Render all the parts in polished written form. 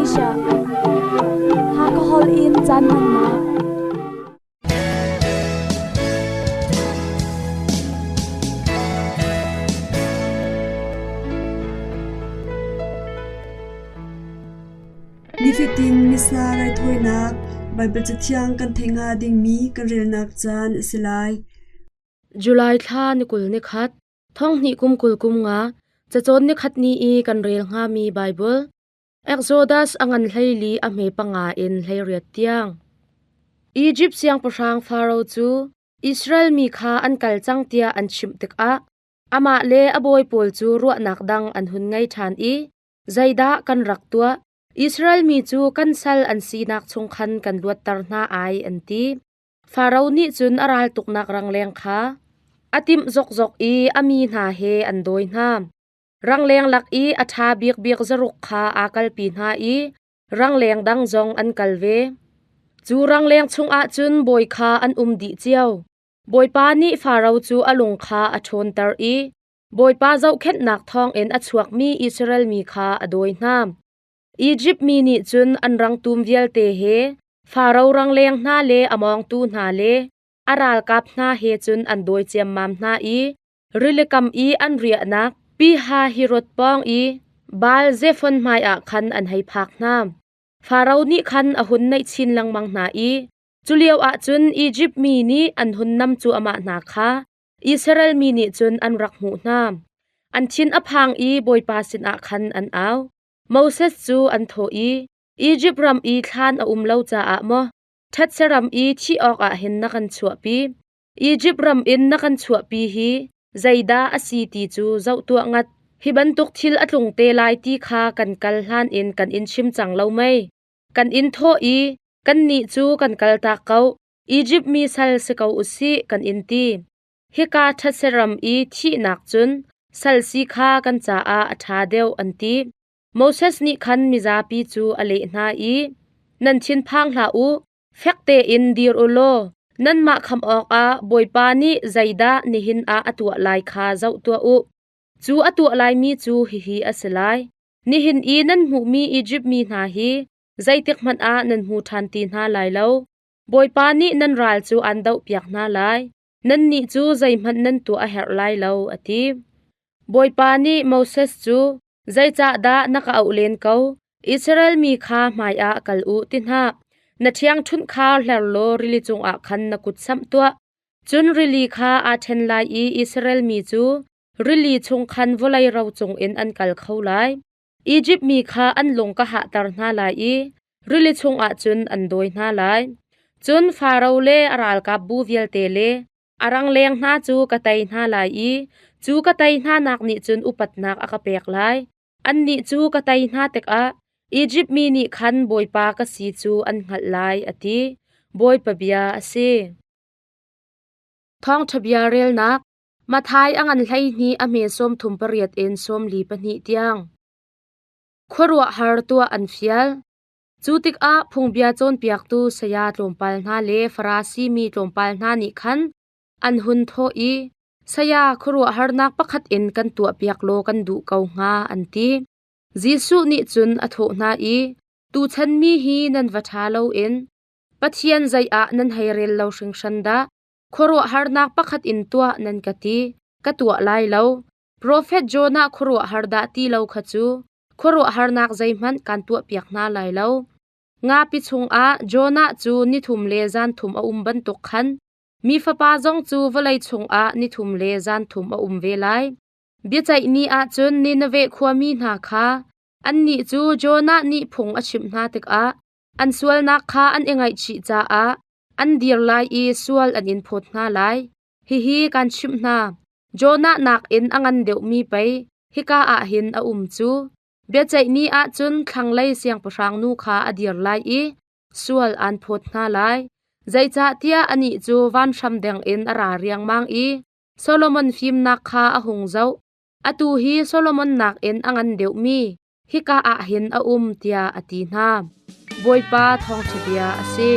Asia. Hakha holh in caan hmannak. Nifatin Missa raithawinak Baibal Cathiang kan theih hnga dingmi kan relnak caan a si lai. July thla ni 20 ni khat, thong hnih kum 20 kum nga, cacawn ni khat ni i kan rel hngami Baibal Exodus a ngan 14 a hme panga in 18 tiang. Egypt siangpahrang Faro cu Israel mi kha an kal cang tiah an chimh tikah amah le a bawi pawl cu ruahnak dang an hun ngei ṭhan i zeidah kan rak tuah? Israel mi cu kan sal an sinak chung khan kan luatter hna ai an ti. Faro nih cun a raltuknak rangleng kha a timh zokzok i a mi hna he an dawi hna. Rangleng lak i a ṭha bikbik zaruk kha aa kalpi hna i rangleng dang zong an kal ve. Cu rangleng chungah cun bawi kha an um dih cio. Bawipa nih Faro cu a lung kha a ṭhawnter i Bawipa zohkhenhnak thawngin a chuakmi Israel mi kha a dawi hna. Izipt mi nih cun an rangtum vialte he Faro rangleng hna le a mawngtu hna le a ralkap hna he cun an dawi ciammam hna i rilikam i an riahnak Pi-hahirot pawng i Baal-zefon hmaiah khan an hei phak hna. Faro nih khan a hun naih chin lengmang hna i culio ah cun Izipt mi nih an hun nam cuahmah hna kha Israel mi nih cun an rak hmuh hna. An thin a phang i Bawipa sinah khan an au. Moses cu an thawh i, Izipt ram i thlan a um lo caah maw ṭhatse ram i thih awkah hin na kan chuahpi? Izipt ram in na kan chuahpi hi zeidah a si ti cu zoh tuah ngat. Hi bantuk thil a tlung te lai ti kha kan kal hlan in kan in chim cang lo mei? Kan in thawh i, Kannih cu kan kaltak ko, Izipt mi sal si ko u sih, kan in ti. Hika ṭhatse ram i thihnak cun sal si kha kan caah a ṭha deuh, an ti. Moses nih khan mizapi cu a leh hna i, Nan thinphang hlah u, fek tein dir u law nanmah khamh awkah Bawipa nih zeidah nihin ah a tuah lai kha zoh tuah u. Cu a tuah laimi cu hihi a si lai: Nihin i nan hmuhmi Izipt mi hna hi zeitikhmanh ah nan hmu ṭhan ti hna lai lo. Bawipa nih nan ral cu aan dohpiak hna lai. Nannih cu zeihmanh nan tuah a herh lai lo, a ti. Bawipa nih Moses cu, Zeicahdah na ka auh len ko? Israel mi kha hmaiah kal u ti hna. Na ṭhiangṭhunh kha hler law rili cungah khan na kut samh tuah. Cun rili kha aa ṭhen lai i Israel mi cu rili chung khan vawlei ro cungin an kal kho lai. Izipt mi kha an lung ka hahter hna lai i rili chungah cun an dawi hna lai. Cun Faro le a ralkapbu vialte le a rangleng hna cu ka tei hna lai i cu ka tei hnanak nih cun upatnak a ka pek lai. Annih cu ka tei hna tikah Izipt mi nih khan Bawipa ka si cu an hngalh lai, a ti. Bawipa bia a si. Thawngṭha bia relnak Matthai a ngan 12 a hme 38 in 42 tiang. Khuaruahhar tuah an fial. Cu tikah phungbia cawnpiaktu saya tlawmpal hna le Farasi mi tlawmpal hna nih khan an hun thawh i, Saya, khuaruahharnak pakhat in kan tuahpiak law kan duh ko hnga, an ti. Jesuh nih cun a thawh hna i, Tuchan mi hi nan va ṭha loin Pathian zei ah nan hei rel lo hringhran dah? Khuaruahharnak pakhat in tuah nan ka ti, ka tuah lai lo. Profet Jonah khuaruahhar dah ti lo kha cu khuaruahharnak zeihmanh kaan tuahpiak hna lai lo. Ngapi chungah Jonah cu nithum le zanthum a um bantuk khan mi fapa zong cu vawlei chungah nithum le zanthum a um ve lai. Biaceih ni ah cun Nineveh khuami hna kha annih cu Jonah nih phung a chimh hna tikah an sualnak kha an i ngaihchih caah an dir lai i sual an in phawt hna lai. Hihi kaan chimh hna, Jonah nakin a ngan deuhmi pei hika ah hin a um cu. Biaceih ni ah cun thlanglei siangpahrang nu kha a dir lai i sual aan phawt hna lai. Zeicahtiah anih cu vanhram deng in a ra riangmang i Solomon fimnak kha a hung zoh. Atu hi Solomon nakin a ngan deuhmi hika ah hin a um tiah a ti hna. Bawipa thawngṭha bia a si.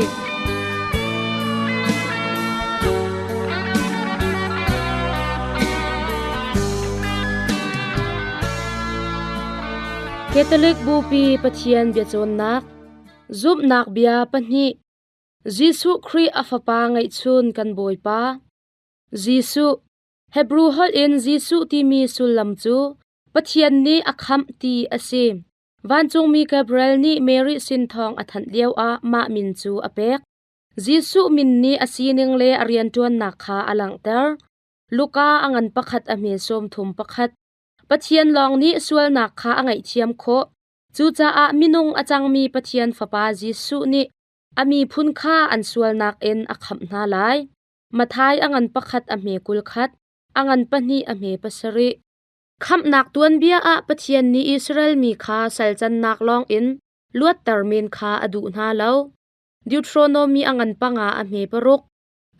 Catholic Bupi Pathian biacawnnak Zumhnak bia pahnih Jesuh Khrih a Fapa ngeihchun kan Bawipa Jesuh Hebru holh in Jesuh timi sullam cu Pathian nih a khamh ti a si. Vancungmi Gabriel nih Mary sin thawng a thanh lioah mah min cu a pek. Jesuh min nih a sining le a rianṭuannak kha a langhter. Luka a ngan pakhat a hme 31. Pathian lawng nih sualnak kha a ngaihthiam khawh. Cucaah minung a cangmi Pathian Fapa Jesuh nih a miphun kha an sualnak in a khamh hna lai. Matthai a ngan pakhat a hme 21, a ngan pahnih a hme pasarih. Khamhnak tuanbia ah Pathian nih Israel mi kha salcannak lawngin luatter men kha a duh hna lo. Deuteronomy a ngan panga a hme paruk.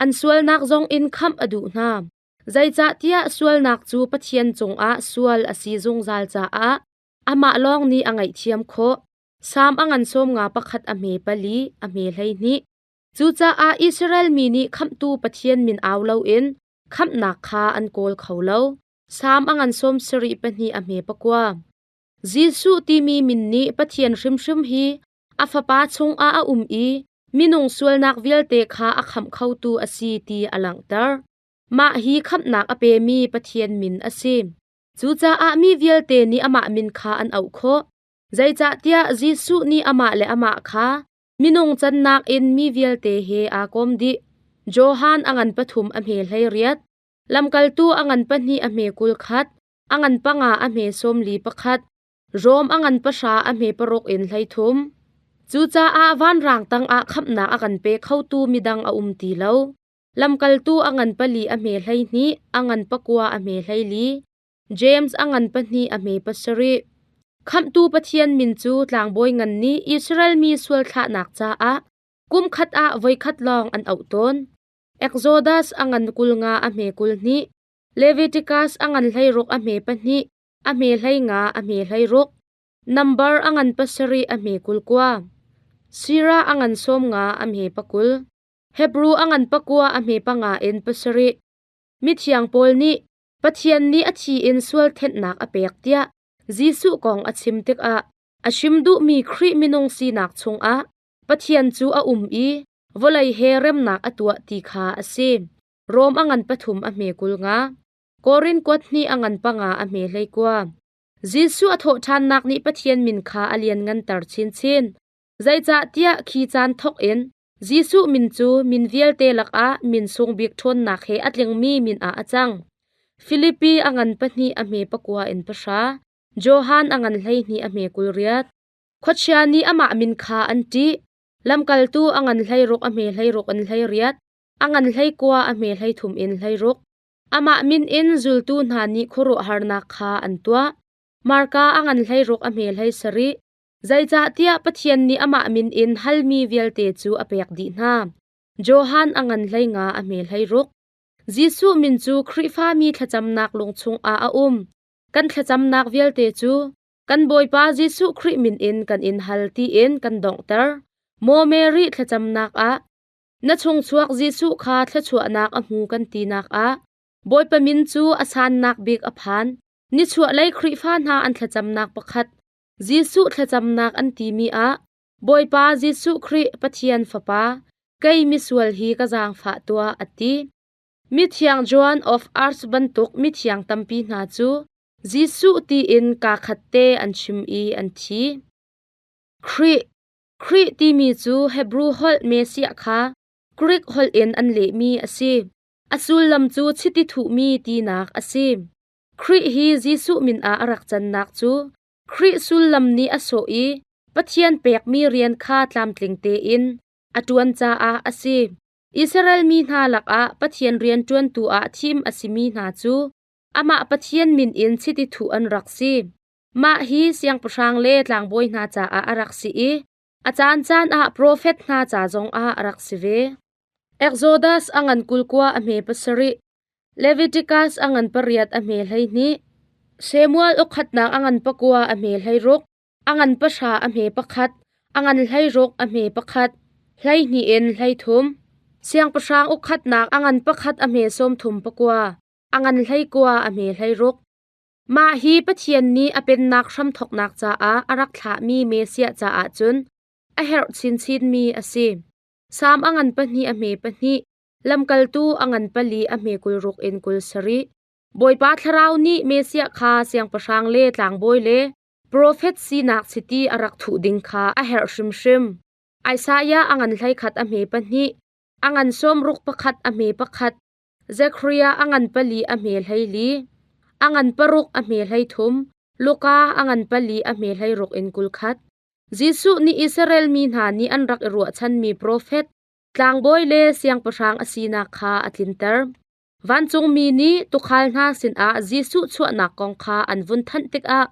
An sualnak zongin khamh a duh hna. Zeicahtiah sualnak cu Pathian cungah sual a si zungzal caah amah lawng nih a ngaihthiam khawh. Salm a ngan 51 a hme pali, a hme 12. Cucaah Israel mi nih khamhtu Pathian min au loin khamhnak kha an kawl kho lo. Salm a ngan 72 pahnih a hme pakua. Jesuh timi min nih Pathian hrimhrim hi a Fapa chungah a um i minung sualnak vialte kha a khamh khotu a si ti a langhter. Mah hi khamhnak a pemi Pathian min a si. Cucaah mi vialte nih amah min kha an auh khawh. Zeicahtiah Jesuh nih amah le amah kha minung cannak in mi vialte he aa kawm dih. Johan a ngan pathum a hme 18, lamkaltu a ngan pahnih a hme 21, a ngan panga a hme 41, Rom a ngan pahra a hme paruk in 33. Cucaah vanrang tangah khamhnak a kan pe khotu midang a um ti lo. Lamkaltu a ngan pali a hme 12, a ngan pakua a hme 14, James a ngan pahnih a hme pasarih. Khamhtu Pathian min cu tlangbawi ngan nih Israel mi sual thlahnak caah kum khat ah voikhat lawng an auh tawn. Exodus a ngan 50 a hme 22, Leviticus a ngan 16 a hme pahnih, a hme 15 a hme 16, Number a ngan pasarih a hme 29, Sira a ngan 50 a hme pakul. Hebru a ngan pakua a hme panga in pasarih. Mithiang Paul nih Pathian nih a thi in sual thenhnak a pek tiah Jesuh kong a chim tikah a chim duhmi Khrih minung sinak chungah Pathian cu a um i vawlei he remnak a tuah ti kha a si. Rom a ngan pathum a hme 50. Korin kuat hnih a ngan panga a hme 19. Jesuh a thawhṭhannak nih Pathian min kha a liannganter chinchin. Zeicahtiah khi caan thawk in Jesuh min cu min vialte lakah min sung bik ṭhawnnak he a tlingmi min ah a cang. Filipi a ngan pahnih a hme pakua in pahra, Johan a ngan 12 a hme 28. Khuachia nih amah min kha an ṭih. Lamkaltu a ngan 16 a hme 16 in 18, a ngan 19 a hme 33 in 16. Amah min in zultu hna nih khuaruahharnak kha an tuah. Marka a ngan 16 a hme 17, Zeicahtiah Pathian nih amah min in halmi vialte cu a pek dih hna. Johan a ngan 15 a hme 16. Jesuh min cu Khrihfami thlacamnak lung chungah a um. Kan thlacamnak vialte cu kan Bawipa Jesuh Khrih min in kan in hal tiin kan donghter. Maw Mary thlacamnak ah na chungchuak Jesuh kha thluachuahnak a hmu kan tinak ah Bawipa min cu a sannak bik a phan. Nichuahlei Khrihfa hna an thlacamnak pakhat Jesuh thlacamnak an timi ah Bawipa Jesuh Khrih Pathian Fapa, kei misual hi ka zaangfah tuah a ti. Mithiang Joan of Arc bantuk mithiang tampi hna cu Jesuh tiin kaa khat te an chim i an thi. Khrih Khrih timi cu Hebru holh Messiah kha Greek holh in an lehmi a si. A sullam cu chiti thuhmi tinak a si. Khrih hi Jesuh min ah a rak cannak cu Khrih sullam nih a sawh i Pathian pekmi rian kha tlamtling tein a ṭuan caah a si. Israel mi hna lakah Pathian rian ṭuantu ah thim a simi hna cu amah Pathian min in chiti thuh an rak si. Mah hi siangpahrang le tlangbawi hna caah a rak si i a caancaan ah profet hna ca zongah a rak si ve. Exodus a ngan 29 a hme pasarih, Leviticus a ngan pariat a hme 12, Samuel ukhatnak a ngan pakua a hme 16, a ngan pahra a hme pakhat, a ngan 16 a hme pakhat, 12 in 33. Siangpahrang ukhatnak a ngan pakhat a hme 34, a ngan 19 a hme 16. Mah hi Pathian nih a pennak hramthawknak caah a rak thlahmi Messiah caah cun a herh chinchinmi a si. Salm a ngan pahnih a hme pahnih, lamkaltu a ngan pali a hme 60 in 27. Bawipa Thlarau nih Messiah kha siangpahrang le tlangbawi le profet sinak chiti a rak thuh ding kha a herh hrimhrim. Isaiah a ngan 11 a hme pahnih, a ngan sawmruk pakhat a hme pakhat, Zekhariah a ngan pali a hme 14, a ngan paruk a hme 33, Luka a ngan pali a hme 16 in 21. Jesuh nih Israel mi hna nih an rak i ruahchanmi profet, tlangbawi le siangpahrang a sinak kha a tlinter. Vancungmi nih tuukhal hna sinah Jesuh chuahnak kong kha an vun thanh tikah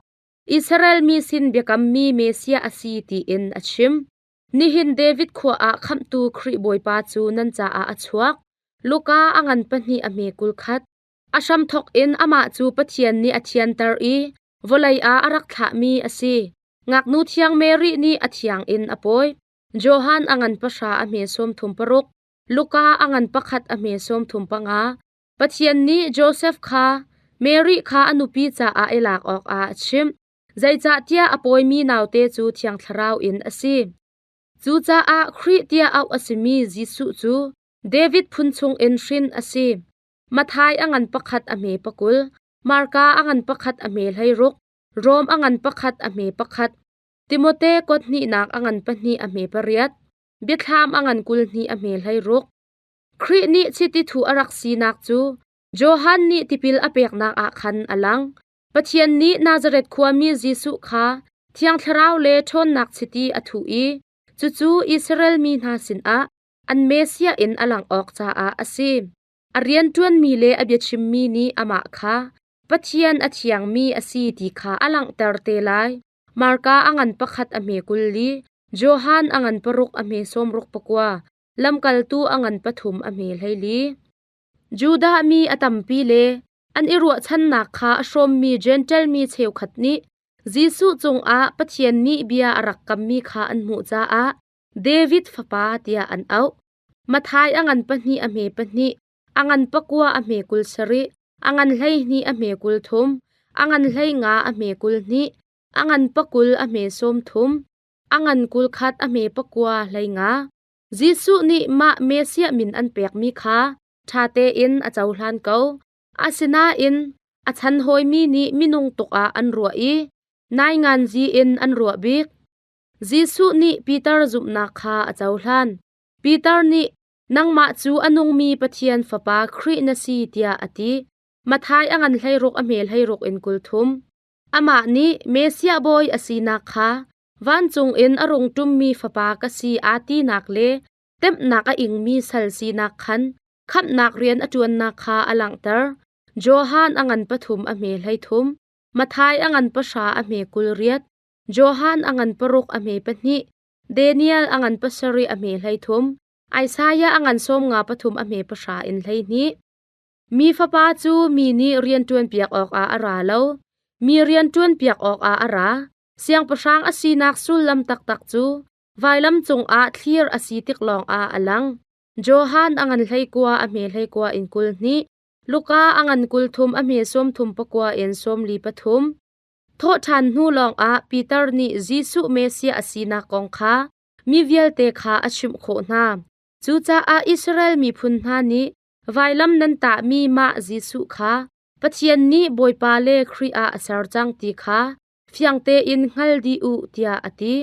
Israel mi sin biakammi Messiah a si tiin a chim. Nihin David khua ah Khamhtu Khrih Bawipa cu nan caah a chuak. Luka a ngan pahnih a hme 21. A hramthawk in amah cu Pathian nih a thianter i vawlei ah a rak thlahmi a si. Ngaknu thiang Mary nih a thiang in a pawi. Johan a ngan pahra a hme 36. Luka a ngan pakhat a hme 35. Pathian nih Josef kha Mary kha a nupi caah i lak awkah a chimh. Zeicahtiah a pawimi naute cu Thiang Thlarau in a si. Cucaah Khrih tiah auh a simi Jesuh cu David phun chungin hrin a si. Matthai a ngan pakhat a hme pakul, Marka a ngan pakhat a hme 16, Rom a ngan pakhat a hme pakhat, Timote kuat hnihnak a ngan pahnih a hme pariat, Biathlam a ngan 22 a hme 16. Khrih nih chiti thuh a rak sinak cu Johan nih tipil a peknak ah khan a lang. Pathian nih Nazareth khuami Jesuh kha Thiang Thlarau le ṭhawnnak chiti a thuh i cucu Israel mi hna sinah an Messiah in a langh awk caah a si. A rianṭuanmi le a biachimmi nih amah kha Pathian a thiangmi a si ti kha a langhter te lai. Marka a ngan pakhat a hme 40, Johan a ngan paruk a hme 69, Lamkaltu a ngan pathum a hme 14. Judah mi a tampi le an i ruahchannak kha a hrawmmi Jentail mi cheukhat nih Jesuh cungah Pathian nih bia a rak kammi kha an hmuh caah David fapa tiah an auh. Matthai a ngan pahnih a hme pahnih, a ngan pakua a hme 27, a ngan 12 a hme 30, a ngan 15 a hme 22, a ngan pakul a hme 30, a ngan 21 a hme pakua 15. Jesuh nih mah Messiah min an pekmi kha ṭha tein a cohlan ko. Asinain a chan hawimi nih minung tuk ah an ruah i nainganzi in an ruah bik. Jesuh nih Peter zumhnak kha a cohlan. Peter nih nangmah cu a nungmi Pathian Fapa Khrih na si tiah a ti. Matthai a ngan 16 a hme 16 in 30. Amah nih Messiah bawi a sinak kha vancung in a rung ṭummi fapa ka si aa tinak le temhnak a ingmi sal sinak khan khamhnak rian a ṭuannak kha a langhter. Johan a ngan pathum a hme 13, Matthai a ngan pahra a hme 28, Johan a ngan paruk a hme pahnih, Daniel a ngan pasarih a hme 33, Isaiah a ngan 53 a hme pahra in 12. Mi fapa cu mi nih rian ṭuanpiak awkah a ra lo, mi rian ṭuanpiak awkah a ra. Siangpahrang a sinak sullam taktak cu vailam cungah thlir a si tik lawngah a lang. Johan a ngan 19 a hme 19 in 22, Luka a ngan 30 a hme 34 in 43. Thawhṭhan hnu lawngah Peter nih Jesuh Messiah a sinak kong kha mi vialte kha a chimh khawh hna. Cucaah Israel miphun hna nih vailam nan tahmi mah Jesuh kha Pathian nih Bawipa le Khrih ah a ser cang ti kha fiang tein hngal dih u tiah a ti.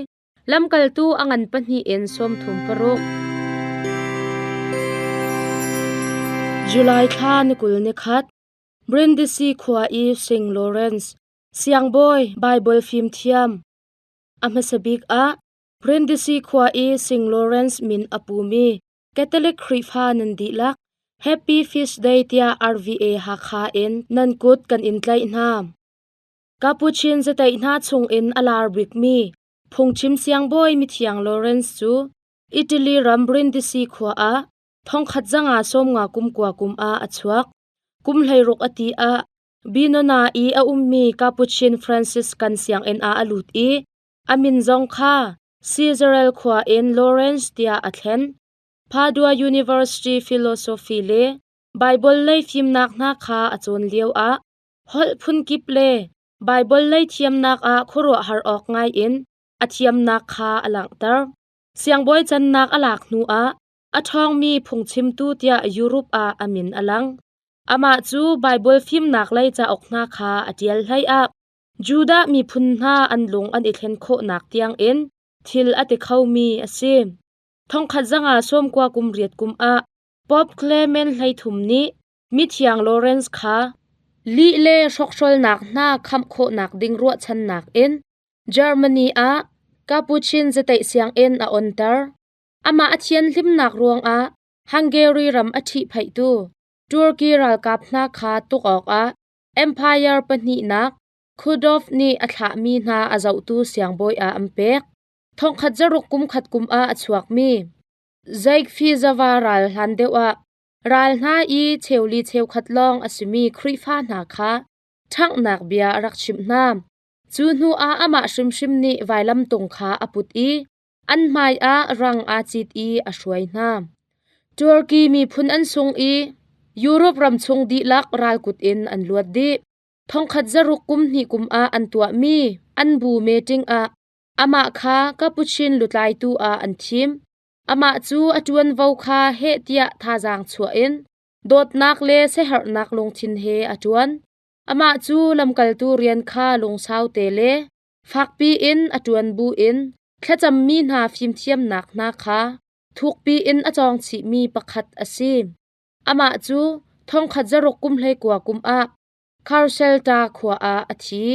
Lamkaltu a ngan pahnih in 36. July thla ni 21, Brindisi khua i St. Lawrence siangbawi Baibal fimthiam a hmasa bik ah Brindisi khua i St. Lawrence min a pumi Catholic Khrihfa nan dihlak Happy Feast Day tiah RVA Hakha in nan kut kan in tlaih hna. Capuchin zateih hna chungin a lar bikmi phungchim siangbawi mithiang Lawrence cu Italy ram Brindisi khua ah 1959 kum ah a chuak. Kum 16 a ti ah Binona i a ummi Capuchin Franciscan sianginn ah a lut i a min zong kha Caesarea khua in Lawrence tiah a thlen. Padua University Philosophy le Baibal lei fimnak hna kha a cawn lioah. Holh phunkip le Baibal lei thiamnak ah khuaruahhar awk ngaiin a thiamnak kha a langhter. Siangbawi cannak a lak hnuah a ṭhawngmi phungchimtu tiah Europe ah a min a lang. Amah cu Baibal fimnak lei cauk hna kha a ṭial hleiah Judah miphun hna an lung an i thlen khawhnak tiangin thil a ti khomi a si. Thongkhat zanga sawmkua kum riat kum ah Pope Clement 13 nih Mithiang Lawrence kha lih le hrokhrawlnak hna khamh khawhnak ding ruahchannak in Germany ah Capuchin zateih sianginn a onter. Amah a thianhlimnak ruangah Hungary ram a ṭhihphaihtu Turkey ralkap hna kha tuk awkah Empire pahnihnak Khudov nih a thlahmi hna a zohtu siangbawi ah an pek. Thongkhat zaruk kum khat kum ah a chuakmi Zeikfizava ral hlan deuh ah ral hna i cheuli cheukhat lawng a simi Khrihfa hna kha ṭhanghnak bia a rak chimh hna. Cu hnu ah amah hrimhrim nih vailamtung kha a put i an hmaiah rang aa cit i a hruai hna. Turkey miphun an sung i Europe ram chung dihlak ralkut in an luat dih. Thongkhat zaruk kum hnih kum ah an tuahmi an bu meeting ah amah kha Capuchin lutlaitu ah an thim. Amah cu a ṭuanvo kha heh tiah thazaang chuah in dawtnak le siaherhnak lungthin he a ṭuan. Amah cu lamkaltu rian kha lungsau te le fakpi in a ṭuan buin thlacammi hna fimthiamnak hna kha thukpi in a cawng chihmi pakhat a si. Amah cu thongkhat zaruk kum 19 kum ah Kharselta khua ah a thi.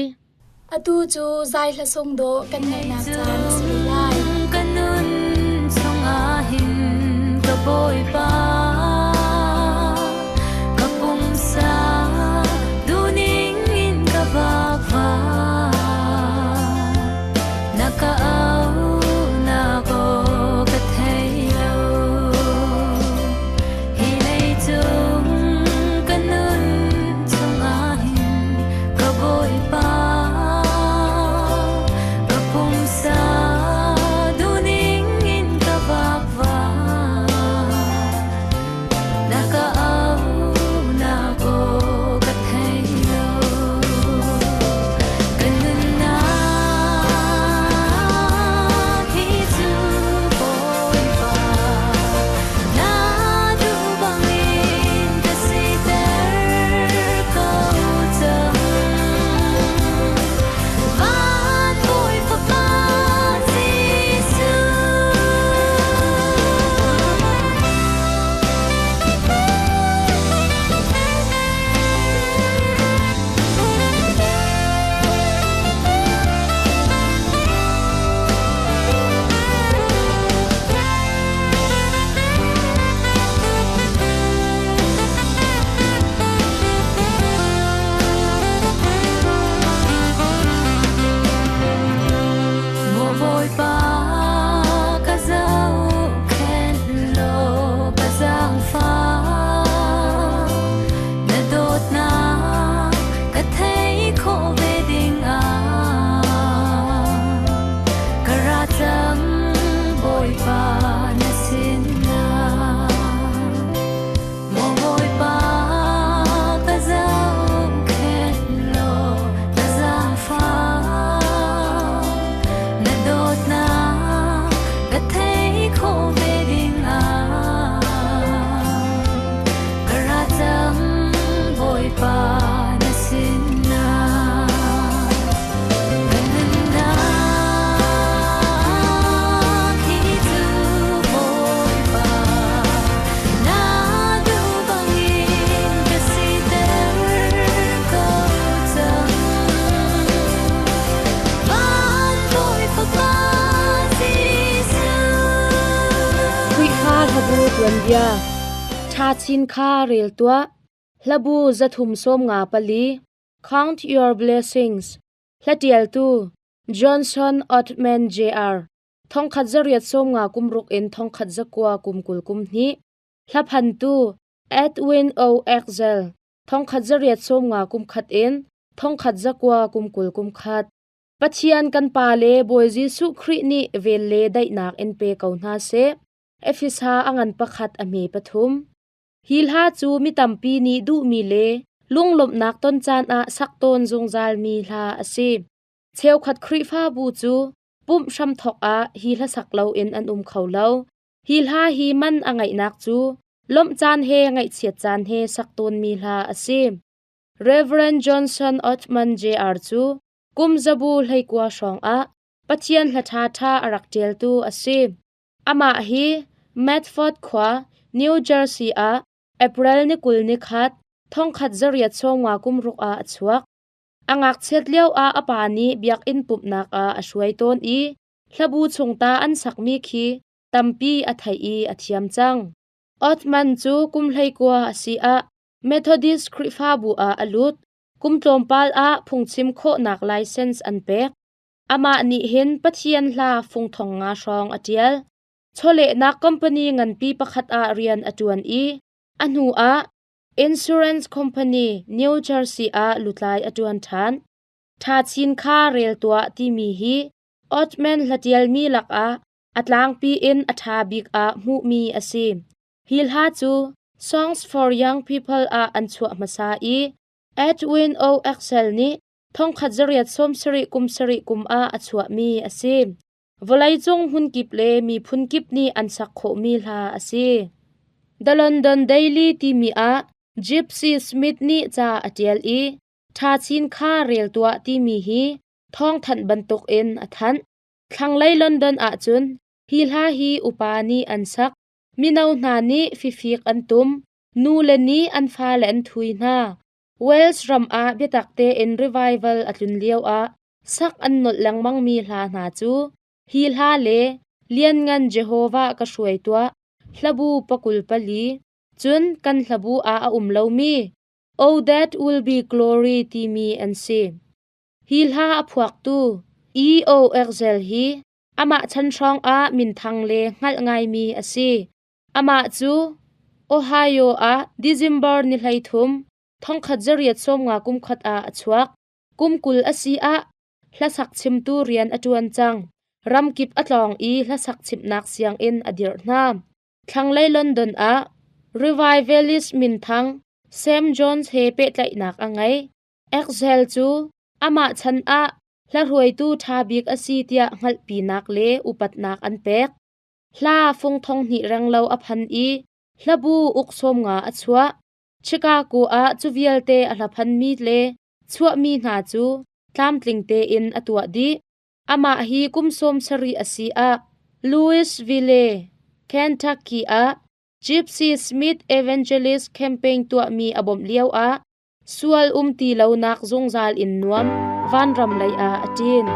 Atu cu zai hla sung dawh kan ngaihnak caan a si lai. Ka nun chungah hin ka Bawipa ka pumsa duhning in ka vakva na ka au na aw ka thei lo hi lei cung ka nun chungah hin ka Bawipa ka pumsa duhning in ka vakva na ka au na aw ka thei lo ka nunnak hi cu Bawipa na duh bangin ka siter ko cang van Bawi Fapa Jesuh. Maw Bawipa ka zohkhenh law ka zaangfah na dawtnak ka thei khawh ve ding ah ka ra cang Bawipa na sinah Maw Bawipa ka zohkhenh law ka zaangfah na dawtnak ka thei khawh ve ding ah ka ra cang Bawipa na sinah ka nunnak hi cu Bawipa na duh bangin ka siter ko cang van Bawi Fapa Jesuh. Khrihfa hlabu tuanbia Ṭha chin kha rel tuah. Hlabu 354 Count Your Blessings Hlatialtu Johnson Ottman Jr. Thongkhat zariat sawmnga kum ruk in thongkhat zakua kum 20 kum hnih. Hlaphantu Edwin O. Exel thongkhat zariat sawmnga kum khat in thongkhat zakua kum 20 kum khat. Pathian kan Pa le Bawi Jesuh Khrih nih vel le daihnak in pe ko hna seh. Efesa a ngan pakhat a hme pathum. Hi hla cu mi tampi nih duhmi le lunglawmhnak ton caan ah sak tawn zungzalmi hla a si. Cheukhat Khrihfabu cu pumh hramthawk ah hi hlasak loin an um kho lo. Hi hla hi man a ngeihnak cu lawmh caan he ngaihchiat caan he sak tawnmi hla a si. Rev. Johnson Ottman Jr. cu kum zabu 19 hrawng ah Pathian hla ṭhaṭha a rak ṭialtu a si. Amah hi Medford khua, New Jersey ah April ni 20 ni khat, 1850 kum ruk ah a chuak. A ngakchiat lioah a pa nih biakinn pumhnak ah a hruai tawn i hlabu chungta an sakmi khi tampi a theih i a thiam cang. Othman cu kum 19 a si ah Methodist Khrihfabu ah a lut. Kum tlawmpal ah phungchim khawhnak license an pek. Amah nih hin Pathian hla fung thong nga hrawng a ṭial. Chawlehnak company nganpi pakhat ah rian a ṭuan i a hnu ah Insurance company New Jersey ah lutlai a ṭuan ṭhan. Ṭha chin kha rel tuah timi hi Ottman hlatialmi lakah a tlangpi in a ṭha bik ah hmuhmi a si. Hi hla cu Songs for Young People ah an chuah hmasa i Edwin O. Axel nih 1870 kum sarih kum ah a chuahmi a si. Vawleicung hmunkip le miphun kip nih an sak khawhmi hla a si. The London Daily timi ah Gypsy Smith nih ca a ṭial i Ṭha chin kha rel tuah timi hi thawngthanh bantukin a thanh. Thlanglei London ahcun hi hla hi upa nih an sak, mino hna nih fifik an tum, nule nih an fale an thui hna. Wales ram ah biatak tein revival a tlun lioah sak an nolh lengmangmi hla hna cu hi hla le Lianngan Jehovah ka hruai tuah, hlabu 24, cun kan hlabu ah a um lomi Oh That Will Be Glory timi an si. Hi hla a phuaktu E.O. Exel hi amah chan hrawng ah minthang le hngalh ngaimi a si. Amah cu Ohio ah December ni 13, 1850 kum khat ah a chuak. Kum 20 a si ah hlasak chimtu rian a ṭuan cang. Ramkip a tlawng i hlasak chimhnak sianginn a dirh hna. Thlanglei London ah revivalist minthang Sam Jones he pehtlaihnak a ngei. Axel cu amah chan ah hlahruaitu ṭha bik a si tiah hngalhpinak le upatnak an pek. Hla fung thong hnih renglo a phan i hlabu uk 50 a chuah. Chicago ah cu vialte a hlaphanmi le chuahmi hna cu tlamtling tein a tuah dih. Amah hi kum 70 a si ah Louisville, Kentucky ah Gypsy Smith Evangelist campaign tuahmi a bawmh lioah sual um ti lonak zungzal in nuam vanram lei ah a ṭin.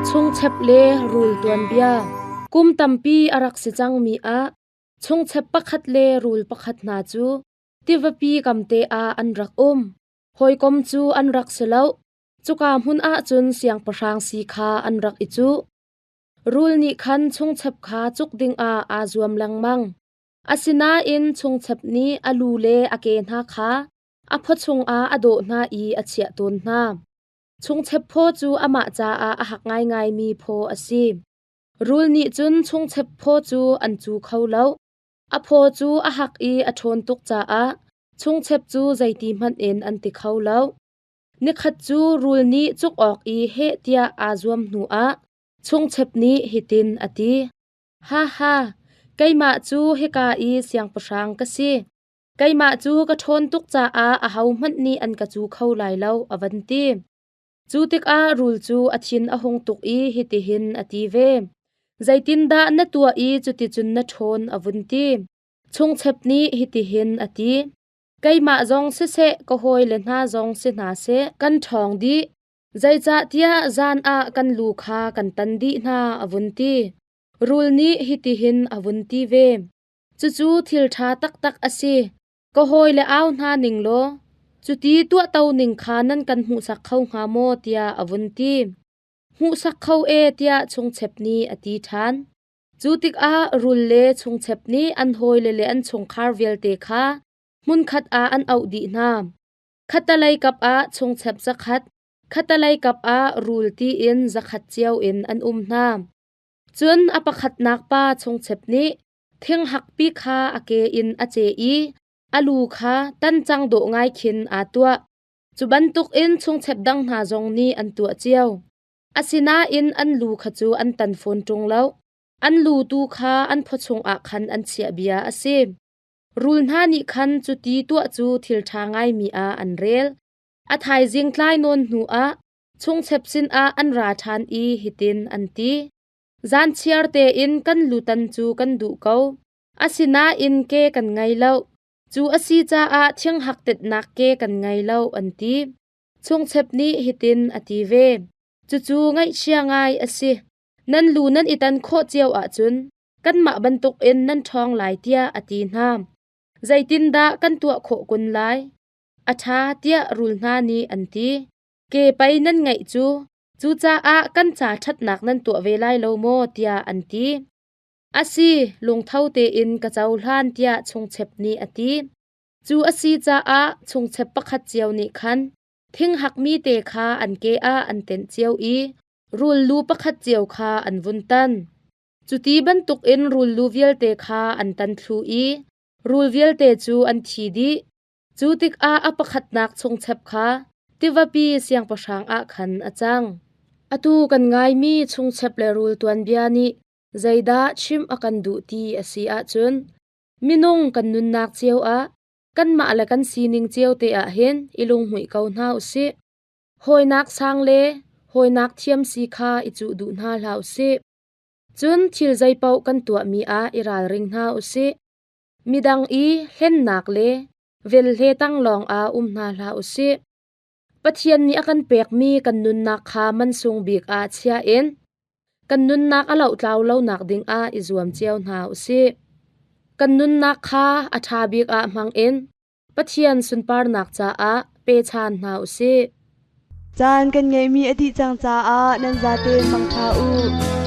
Chungchep le rul tuanbia. Kum tampi a rak si cangmi ah chungchep pakhat le rul pakhat hna cu tivapi kamte ah an rak um. Hawikom cu an rak si lo. Cuka hmun ah cun siangpahrang si kha an rak i cuh. Rul nih khan chungchep kha cuk dingah aa zuam lengmang. Asinain chungchep nih a lu le a ke hna kha a phaw chungah a dawh hna i a chiah tawn hna. Chungchep phaw cu amah caah a hak ngaingaimi phaw a si. Rul nih cun chungchep phaw cu an cu kho lo. A phaw cu a hak i a ṭhawn tuk caah chungchep cu zeiti hmanh in an ti kho lo. Nikhat cu rul nih cuk awk i heh tiah aa zuam hnuah chungchep nih hitin a ti: Ha ha, keimah cu hika i siangpahrang ka si. Keimah cu ka ṭhawn tuk caah ahohmanh nih an ka cu kho lai lo, a van ti. Cu tikah rul cu a thin a hung tuk i hitihin a ti ve: Zeitindah na tuah i cuticun na ṭhawn, a vun ti. Chungchep nih hitihin a ti: Keimah zong siseh, ka hawile hna zong si hna seh, kan ṭhawng dih. Zeicahtiah zan ah kan lu kha kan tan dih hna, a vun ti. Rul nih hitihin a vun ti ve: Cucu thil ṭha taktak a si. Ka hawile au hna ning law, cuti tuahto ning kha nan kan hmuhsak kho hnga maw, tiah a vun ti. Hmuhsak kho e, tiah chungchep nih a ti ṭhan. Cu tikah rul le chungchep nih an hawile le an chungkhar vialte kha hmunkhat ah an auh dih hna. Khattalei kap ah chungchep zakhat, Khatalei kap ah rul tiin 100 cio in an um hna. Cun a pakhatnak pa chungchep nih thing hakpi kha a ke in a ceh i a lu kha tan cang dawh ngai khin aa tuah. Cu bantukin chungchep dang hna zong nih an tuah cio. Asinain an lu kha cu an tan fawn ṭung lo. An lu tu kha an phaw chungah khan an chiah bia a si. Rul hna nih khan cuti tuah cu thil ṭha ngaimi ah an rel. A thaizing tlai nawn hnuah chungchep sinah an ra ṭhan i hitin an ti: Zanchiar tein kan lutan cu kan duh ko, asinain ke kan ngei lo. Cu a si caah thinghak tetnak ke kan ngei lo, an ti. Chungchep nih hitin a ti ve: Cucu ngaihchia ngai a si. Nan lu nan i tan khawh cio ahcun kanmah bantukin nan ṭhawng lai tiah a ti hna. Zeitindah kan tuah khawh kun lai? A ṭha tiah rul hna nih an ti. Ke pei nan ngeih cu, cucaah kan ca ṭhatnak nan tuah ve lai lo maw tiah an ti. A si, lungtho tein ka cohlan tiah chungchep nih a ti. Cu a si caah chungchep pakhat cio nih khan thing hakmi te kha an ke ah an tenh cio i rul lu pakhat cio kha an vun tan. Cuti bantukin rul lu vialte kha an tan thlu i rul vialte cu an thi dih. Cu tikah a pakhatnak chungchep kha tivapi siangpahrang ah khan a cang. Atu kan ngaimi chungchep le rul tuanbia nih zeidah chimh a kan duh ti a si ahcun minung kan nunnak cio ah kanmah le kan sining cio te ah hin i lunghmuih ko hna usih. Hawinak sang le hawinak thiam si kha i cuh duh hna hlah usih. Cun thil zeipaoh kan tuahmi ah i ralring hna usih. Midang i hlennak le velhle tang lawngah um hna hlah usih. Pathian nih a kan pekmi kan nunnak kha mansung bik ah chia in kan nunnak a lohtlau lonak dingah i zuam cio hna usih. Kan nunnak kha a ṭha bik ah hmang in Pathian sunparnak caah pechan hna usih. Caan kan ngeihmi a dih cang caah nan zaten mangṭha u.